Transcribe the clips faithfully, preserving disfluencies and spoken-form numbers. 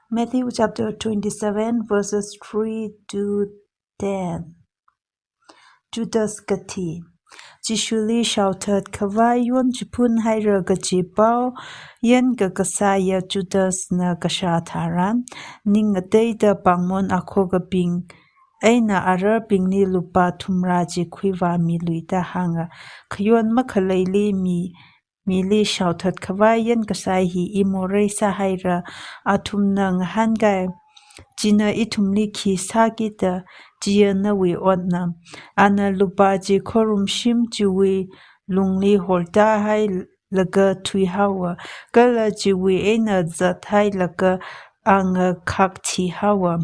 Matthew chapter twenty-seven, verses three to ten. Judas kathi. Jishuli shaothat khavai yon chiphun haira kaji pao yangkakasāya Judasna kashā tharan, ning ngateida pāngmon akhokabing eina ararbingli lupā thumrā chi khuivāmiluida hānga, "Khayon makhaleili mi, mili shaothat khavai yangkasai hi imorei sāhaira." Athumna ngahānkai, "China ithumli khi sākida? Chiya nawui otna. Ana lupā chi khorumshim chiwui lungli hortāhailaga thuihaowa, kala chiwui eina zathailaga a ngakhak thihaowa."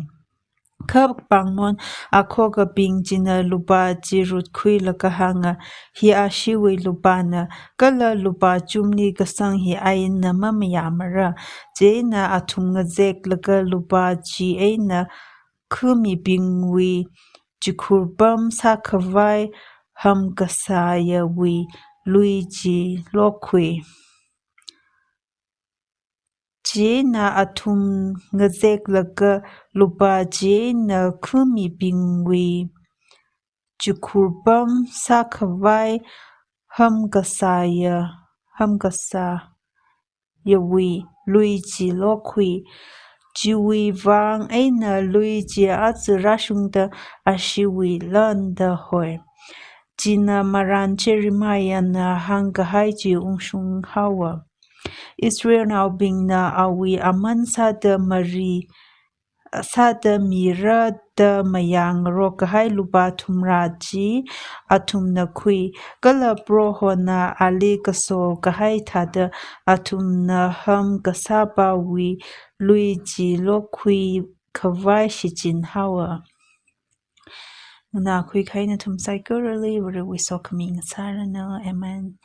Kha pāngmon akhokabing china lupā chi rutkhuilaga hānga, "Hi ashiwui lupāna, kala lupā chumli kasang hi ainna mamayāmara." Chieina athum ngazeklaga lupā chi eina khamibingwui chikhurpam sākhavai hamkasāyawui lui chi lokhui. Chieina athum ngazeklaga lupā chi eina khamibingwui chikhurpam sākhavai hamkasāya, hamkasāyawui lui chi lokhui. Chiwui vang eina lui chi aja rāshungda ashiwui landa hoi. China marān Jeremiahna hāngkahai chi ungshunghaowa. Israelnaobingna awui aman sāda mari, sāda mira da mayāngarok kahai lupā thumrā chi athumna khui, kala Prohona ali kaso kahai thāda athumna hamkasāpāwui lui chi lokhui khavai shichinhaowa. Nganākhui kahai nathum saikorali Varewui sokhami ngasāranu. Amen.